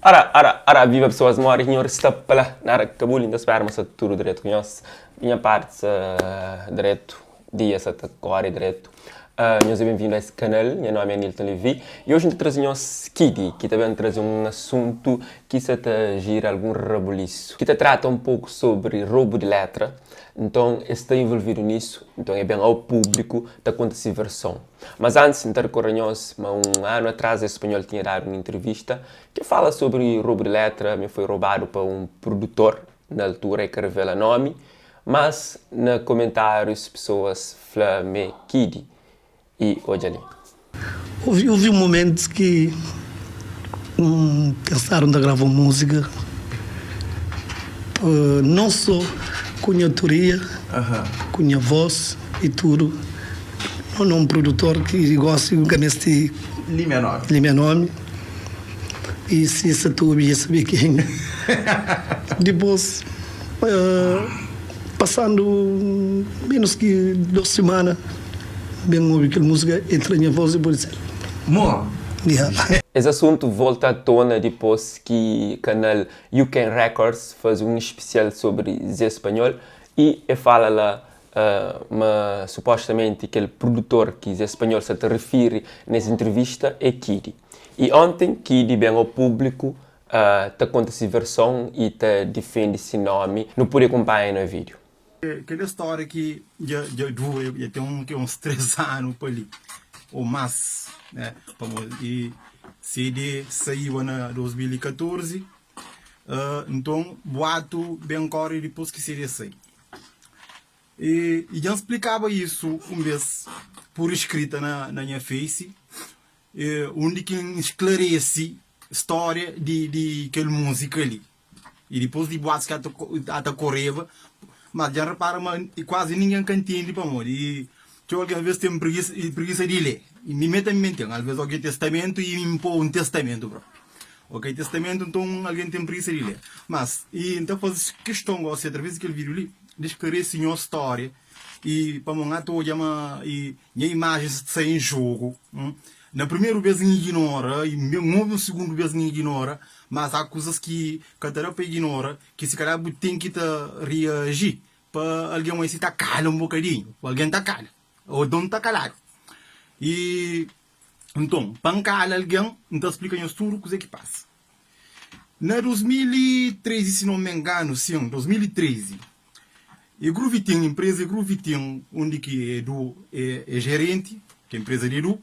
Ara, ara, ara, viva pesoas modi ki nhos sta pa la na Rakabuli, N ta spera ma sta tudu dretu ku nhos. Di nha parti sta dretu, dia sta ta kóre dretu. Nhos é benvindu a es kanal, nha nómi é Anilton Levy i oji N ta traze nhos Kidy ki ta ben traze un asuntu ki sta ta jira algun rabulisu, ki ta trata un poku sobri robu di létra. Nton es sta involvidu nisu, nton e ben ao públiku ta konta si verson. Mas antis, N ta rikorda nhos ma un anu atrás es spanhol tinha dadu un intrivista ki fala sobri robu di letra, mi foi robadu pa un prudutor, na altura e ka revela nomi, mas na komentárius pesoas fla m'é Kidy. I odja li. Houve houve um momento ki N pensadu N ta grava un múzika não só ku nha autoria, ku nha voz e tudu, não um produtor ki gosi N ka meste limia nomi e si sa ta obi dja sabe ken. Dipôs pasandu menos ki dos simana. Ben obi kel múzika entra nha voz e pode ser Mo. Yeah. Es asuntu volta à tona dipôs ki kanal You Can Records faze un spesial sobri Zé Spanhol i e fala la ma supostamenti kel produtor ki Zé Spanhol sa ta rifiri nes intrivista é Kidy. I onten Kidy ben ao públiku ta konta si verson i ta difende si nomi. Nu pode kunpanha na vídiu. Kel é stória ki dja dja dura, dja ten un ke uns 3 anu pa li ou más, né? Pamodi e CD saíba na 2014, uh, nton buatu ben kóre dipôs ki CD sai. E, e dja N splikaba isu un bês pur iskrita na, na nha Face, e, undi ki N sklarese stória di, di kel múzika li. I dipôs di boatus ki ata koreba, mas dja N repara ma kuazi ningen ka ntende pamodi i txeu algen alvês ten prigisa di lé. I mi mê tanbê ten. Alvês oki testamentu i N pô un testamentu propi. Ok, testamentu nton algen ten prigisa di lé. Mas i N ta faze kiston gosi através di kel vídiu li di sklarese nhos stória i pamodi N ata odja ma i nha imajen sta sai en jogu. Na primeru bês N iginora, i N obi un sugundu bês N iginora, mas há kuzas ki ka ta da pa iginora, ki si kalhar bu ten ki ta reaji pa algen oia si ta kala un bokadinhu, pa algen ta kala, ô don ta kaladu. I nton, pa N kala algen, N ta splika nhos tudu kuzê ki pasa. Na 2013, si non me enganu, sin, 2013, E Gruvitin, empresa e Gruvitin, undi ki Edu é, é gerente, ki é empresa di Edu,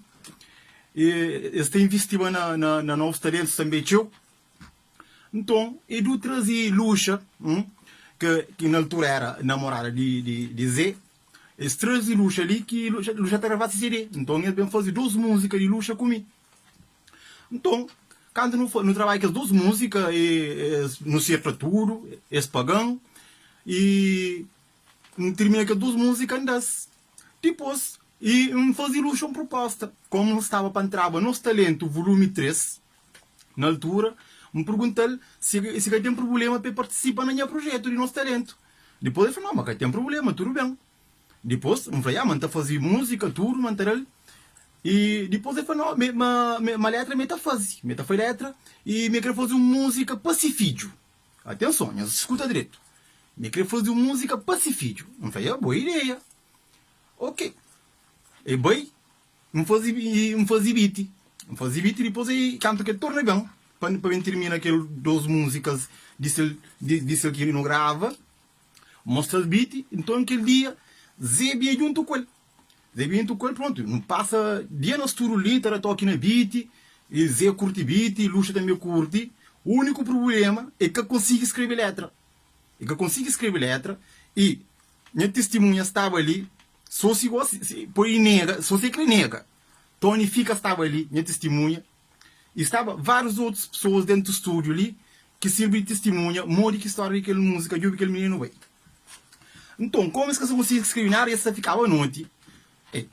e es ta investiba na, na, na novus talentus tanbe txeu. Nton, Edu traze Luxa, hum, ke, ki na altura era namorada di, di, di Zé, es traze Luxa li ki Luxa, Luxa ta gravaba CD. Nton, es ben faze dos múzika di Luxa ku mi. Nton, kantu nu nu trabadja kes dos múzika e es nu serta tudu, es paga-m i N tirmina kes dos múzika N da-s. Dipôs i N faze Luxa un prupósta, komu N staba pa ntraba Nos Talentu Vulumi 3, na altura, N pergunta-l si si ka ten prubléma pa e partisipa na nha prujétu di Nos Talentu. Dipôs el fla, No, ma ka ten prubléma, tudu ben. Dipôs, N fla, Ya, ma N ta faze múzika, tudu, ma N ta da-l. I dipôs el fla, No, ma, ma, ma létra mi ta faze. Mi ta faze létra i mi krê faze un múzika pa se fidju. Atenson, nhos skuta dretu. Mi krê faze un múzika pa se fidju. N fla, Ya, boa ideia. Ok. E bai, N faze, N faze biti. N faze biti, dipôs e kantu ki el torna ben pa, pa ben tirmina kel dos múzikas di sel, di, di sel ki nu grava. Mostra-s biti, nton kel dia Zé bia djuntu ku el. Zé bia djuntu ku el, prontu, nu pasa dia nos tudu li ta da toki na biti, i Zé kurti biti, Luxa tanbe kurti. Úniku prubléma, e ka konsigi skrebe létra. E ka konsigi skrebe létra i nha tistimunha staba li, so si gosi, si pode nega, so si e kre nega. Tony Fika staba li, nha tistimunha, i staba várius otus pesoas dentu stúdiu li ki sirbi di tistimunha modi ki stória di kel múzika Djobe kel mininu bai. Nton, kómu es ka sta konsigi skrebe nada, es ta fikaba noti. Ei,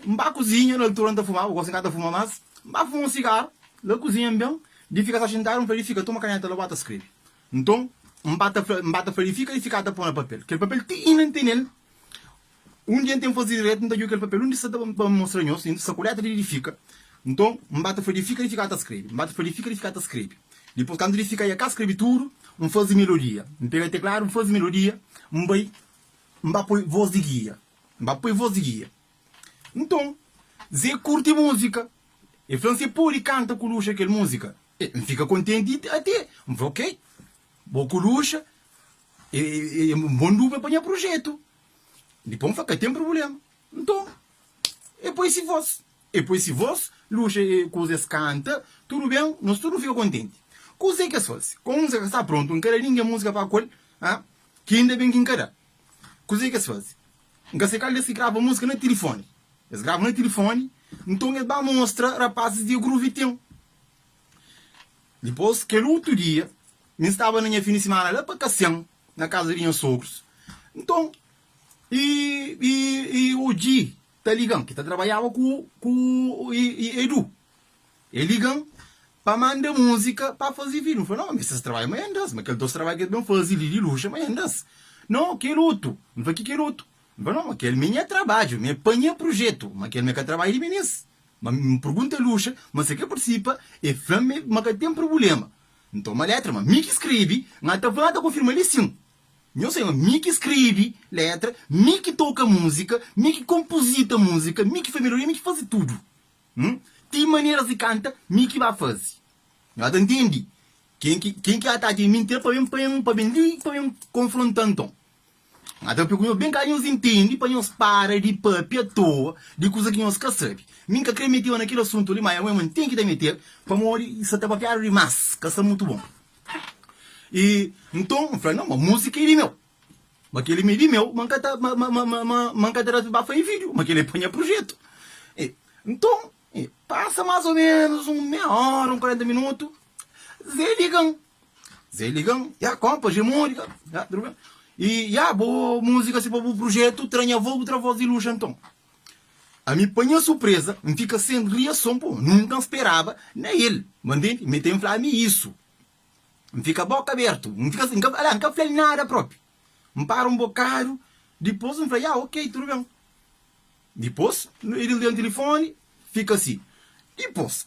N ba kuzinha, na altura N ta fumaba, gósi N ka ta fuma más. N ba fuma un sigaru la kuzinha, N ben di fika sa xintadu, N fla di fika, toma kaneta la, bu ba ta skrebe. Nton, N ba ta fla, N ba ta fla di fika, di fika ta pô na papel. Kel papel ti inda N tene-l. Un dia N ten faze diretu, N ta djobe kel papel undi sta pa N mostra nhos, N sta ku letra di Edifika. Nton, N ba ta fla Edifika, Edifika ta skrebe. N ba ta fla Edifika, Edifika ta skrebe. Dipôs kantu di fika ya ka skrebe tudu, N faze melodia. N pega tekladu N faze melodia, N bai N ba poi vós di gia. N ba poi vós di gia. Nton, Zé kurti múzika. El fla-m si el pode kanta ku Luxa kel múzika. N fika kontenti até. N fla, ok, bo ku Luxa é un bon dupla pa nha prujétu. Dipôs N fla, ka ten prubléma. Nton, el poi si vós. El poi si vós, Luxa i kuza es kanta, tudu ben, nos tudu fika kontenti. Kuzê ki es faze? Kómu múzika ka sta prontu, N ka da ningen múzika pa ku el, ki inda ben ki N ka da. Kuzê ki es faze? N ka se kal des ki grava múzika na tilifoni. Es grava na tilifoni, nton es ba mostra rapazis di Groove Team. Dipôs, kel otu dia, mi staba na nha fin di simana la pa Kasén, na kaza di nha sogrus. Nton, i, i, i Oji ta liga-m, ki ta trabadjaba ku, ku i, i Edu. El liga-m pa manda múzika pa faze vídiu. N fla, No, mi ses trabadju ma N da-s, ma kel dos trabadju ki es ben faze li di luxa ma N da-s. No, kel otu. N fla, ki kel otu? N fla, no, ma kel mi nha trabadju, mi é pa nha prujetu, ma kel mi ka trabadju di minis. Ma N pergunta luxa ma si el ka partisipa, el fla-m ma ka ten prubulema. N toma létra, ma mi ki skrebe, N ata fla, N ta konfirma li sin. Nho sai ma mi ki skrebe létra, mi ki toka múzika, mi ki konpozita múzika, mi ki fla melodia, mi ki faze tudu. Hum? Ti maneras di kanta mi ki ba fazi. Nho ta ntende? Ken ki ken ki ataka mi nte pa ben pa ben pa ben li pa ben konfronta nton. Nho ta papia ku nho ben ka nhos ntende pa nhos para di papia atoa di kuza ki nhos ka sabi. Mi nka kre meteba na kel asuntu li ma ya ma nten ki ta meter pamodi sa ta papiadu dimas ka sta mutu bon. I nton nfla no ma musika e di meu. Ma kel-li mi é di meu, ma N ka ta, ma, ma, ma, ma, ma, ma N ka ta da ba faze vídiu, ma kel-li é pa nha prujetu. E, nton, e, pasa más ô ménus un meia óra, un 40 minutu, Zé liga-m. Zé liga-m, Ya, konpa, dja modi ka, ya, tudu ben. E, ya, bo múzika si pa bu prujetu, tra nha vós, bu tra vós di Luxa nton. Ami, pa nha surpreza, N fika sen riason, pô, nunka N speraba na el, ma ntende? Mi ten fla mi isu. N fika boka abertu, N fika N ka ala N ka fla-l nada propi. N para un bokadu, dipôs N fla, ya, ok, tudu ben. Dipôs, el da-m tilifoni, fika si. Dipôs,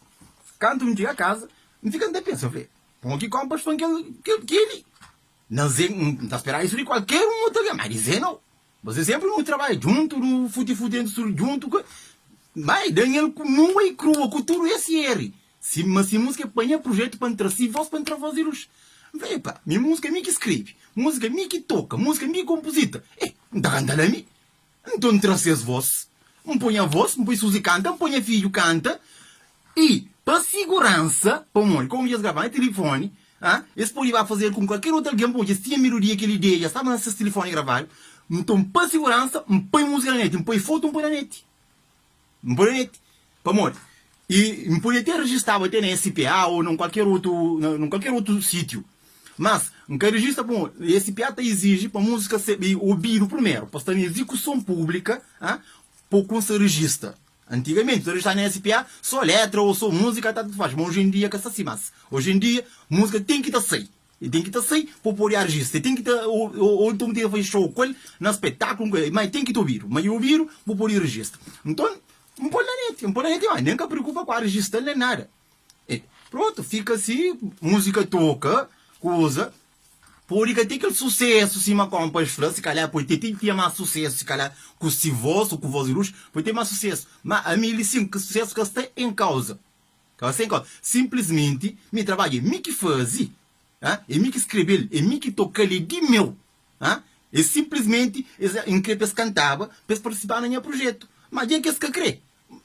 kantu N txiga kaza, N fika N ta pensa, N fla, pamodi ki konpas fla-m kel kel kel-li? Na Zé, N ta spera isu di kualker un otu algen, má di Zé nau. Bosê senpri nu trabadja djuntu, nu futi-futi entri tudu djuntu. Má Daniel ku nua i krua ku tudu es eri. Si ma si múzika é pa nha prujetu pa N tra si vós pa N tra vós di lus. N fla, epa, mi múzika é mi ki skrebe, múzika é mi ki toka, múzika é mi ki konpozita. E, N ta kanta la mi. Nton N tra ses vós, N poi nha vós, N poi Suzy kanta, N poi nha fidju kanta. I pa siguransa, pamodi komu dja es grava na tilifoni, a es pode ba faze-l ku kualker otu algen, pamodi es tinha melodia kel ideia staba na ses tilifoni gravadu. Nton pa siguransa, N poi múzika na neti, N poi fotu N poi na neti. N poi na neti. Pamodi? I N podia te rejistaba te na SPA ô na un kualker otu, na un kualker otu sítiu. Mas, N ka rejista pamodi SPA ta iziji pa múzika ser obidu primeru, pa sta na izikuson públika, a pa kumsa rejista. Antigamenti, ta rejistaba na SPA só letra ô só múzika, ta faz. Ma oji en dia ka sta si mas. Oji en dia, múzika ten ki ta sai. E ten ki ta sai pa pode arjista, e ten ki ta ô nton bu ten ki faze show ku el na spetaklu, ma e ten ki ta obidu, ma e obidu bu pode rejista. Nton, N pô-l na neti, N pô-l na neti, ma nen ka preokupa ku arjista-l nen nada. E prontu, fika si, múzika toka, kuza, pode ka ten kel susésu sima konpas fla, si kalhar pode ten tinha más susésu, si kalhar ku si vós ô ku vós di luxu, pode ten más susésu, ma ami li sin, ki susésu ka sta en kauza. Ka sen kau. Sinplismenti, mi trabadju é mi ki faze, ha? É mi ki skrebe-l, é mi ki toka-l, é di meu, ha? É sinplismenti es N kre pa es kantaba, pa es partisipaba na nha prujetu. Ma dja ki es ka kre,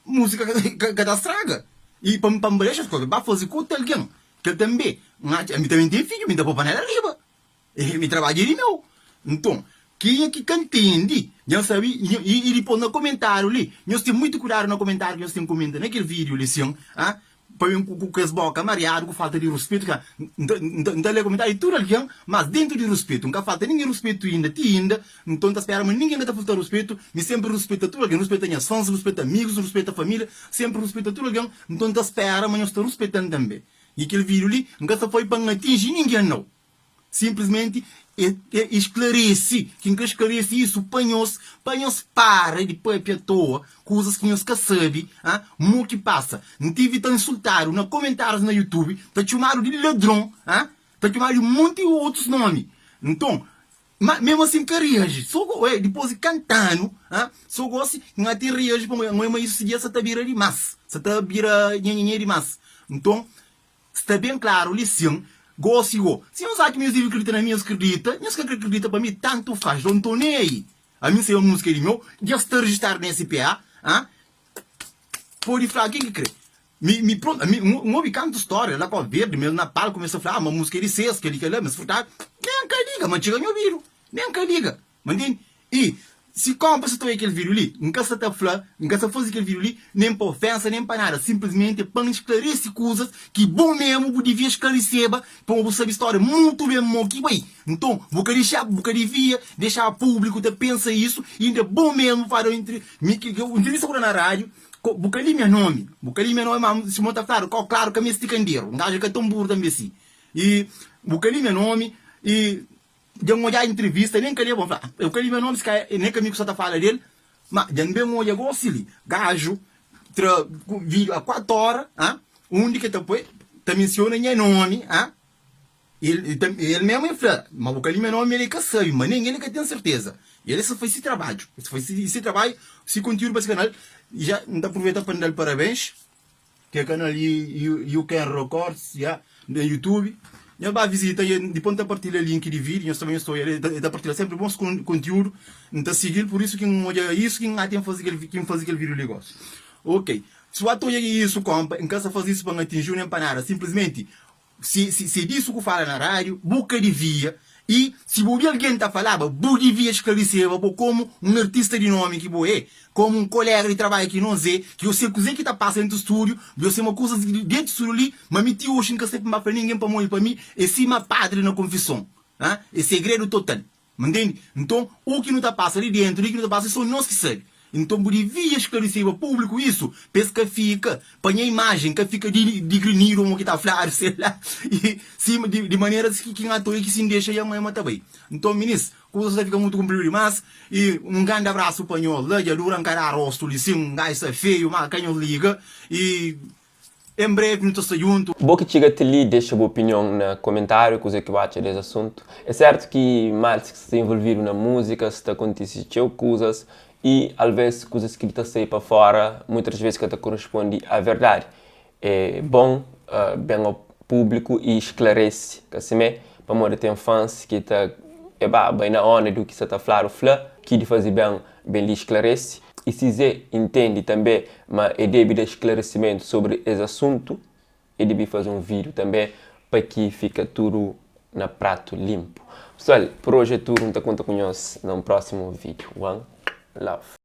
múzika ka ka ta straga. I pa pa N ba dexa es ba faze ku otu algen, kel tanbe N atxa, ami tanbe N ten fidju, mi N ta poi panela riba. E mi trabadju é di meu. Nton, kenha ki ka ntende, nhos sabe, i dipôs na komentáriu li, nhos ten muitu kuidadu na komentáriu ki nhos ten komenta na kel vídiu li sin, ah, pa ben ku kes bóka mariadu, ku falta di ruspetu, ka, N ta lé komentáriu di tudu algen, mas déntu di ruspetu, N ka falta ningen ruspetu inda, ti inda, nton N ta spera ma ningen ka ta falta ruspetu, mi sénpri ruspeta tudu algen, ruspeta nhas fans, ruspeta amigus, ruspeta família, sénpri ruspeta tudu algen, nton N ta spera ma nhos ta ruspeta-m tanbê. I kel vídiu li, N ka sta faze pa N atinji ningen, nau. Simplesmenti e e sklaresi, ki N ka sklaresi isu pa nhos, pa nhos para di papia atoa kuzas ki nhos ka sabi, ah, mo ki pasa. N tivi ta insultadu na komentarius na YouTube, ta txumadu di ladron, ah, ta txumadu di monti otus nomi. Nton, ma mesmu asin N ka reaji. So go, eh, dipos di kantanu, ah, so gosi N ate reaji pamodi N oia ma isu dja sa ta bira dimas, sa ta bira nhenhenhe dimas. Nton, Sta ben klaru li sin. Gosi go, si nhos atxa ma nhos debe kridita na mi, nhos kridita, nhos ka kre kridita pa mi, tantu faz, N to nen ai. Ami N sai un musika di meu, dja sta rejistadu na SPA, ah, pode fla ken ki kre. Mi, mi, prontu, ami, N obi kantu storia la Kau Verdi, ma el na palku mesta fla, ah, ma musika é di ses, kel-li, kel-la, ma es furtadu. Nen ka liga, ma txiga nha obidu, nen ka liga. Ma ntende? I si konpa sa ta oia kel video li, N ka sa ta fla, N ka sa faze kel video li nen pa ofensa nen pa nada, sinplismenti é pa N sklarese kuzas ki bo memu bu divia sklareseba pamo bu sabe storia mutu ben mo ki bai. Nton, bu ka dexa, bu ka divia dexa publiku ta pensa isu, inda bo memu fala entri mi ki entrevista ku da na radio, ko bu ka limia nomi, bu ka limia nomi ma sima ta fladu, kau klaru ka mesti kanderu, un gaju ka ton buru tanbe si. I bu ka limia nomi i. Dja N odja intrivista, nen ka leba, N fla, eu ka leba nomi, si ka nen ka mi ku sa ta fala del, ma dja N ben odja gosi li, gaju tra video a 4 ora, ha, undi ke ta poi, ta mensiona nha nomi, ha, el, el mesmu el fla, ma bu ka leba nomi, el ka sabi, ma nen el ka ten serteza, el sa fasi si trabadju, el sa fasi si trabadju, si kontiudu pa si kanal, ja N ta apruveita pa N dal parabens. Kel kanal You Can Records ya na YouTube. Nhos ba visita y dipos N ta partilha link di video, nhos ta ben nhos ta odja el ta partilha senpri bons kontiudu. N ta sigil pur isu ki N odja isu ki N ate N faze kel ki N faze kel video li gosi. Ok, si bu ata odja isu konpa, N ka sta faze isu pa N atinjiu nen pa nada, sinplismenti Si si é disu ku fala na rádiu, bu ka divia. I si bu obi algen ta falaba, bu divia sklariseba bo komu un artista di nomi ki bo é, komu un kolega di trabadju ki nos é, ki yo se kuzê ki ta pasa dentu stúdiu, bu yo se ma kuzas di dentu stúdiu li, ma mi ti oxi N ka sta pa N ba fla ningen pamodi pa mi é sima padri na konfison, é segredu total. Ntende? Nton, u ki nu ta pasa li dentu, li ki nu ta pasa, é so nos ki sabe. Nton, bu divia sklariseba públiku isu, pa es ka fika, pa nha imajen ka fika di digrinidu, omo ki ta fladu, sei la, i sima di di manera ki ki N atoia ki si N dexa ya ma ta bai. Nton, minis, kuza sta fika mutu kunpridu dimás, i un grandi abrasu pa nhos la, dja dura N ka da rostu li sin, N gai sta feiu, ma ka nhos liga, i. Em breve nu ta sta djuntu. Bo ki txiga ti li, dexa bu opinion na komentariu kuze ki bu atxa des asuntu. É sertu ki malis ki sta involvidu na muzika sta kontisi txeu kuzas i alves kuzas ki ta sai pa fora muitas ves ka ta korespondi a verdadi. É bon ben ao publiku i sklaresi, ka simé? Pamodi ten fans ki ta eba bai na onda du ki sa ta fladu fla ki di faze ben ben li sklaresi. I si Zé intende tanbê ma e debe da sklaresimentu sobri es asuntu, e debe faze un vídiu tanbê pa ki fika tudu na pratu linpu. Pesoal, pur oji é tudu. N ta konta ku nhos na un prósimu vídiu. One love.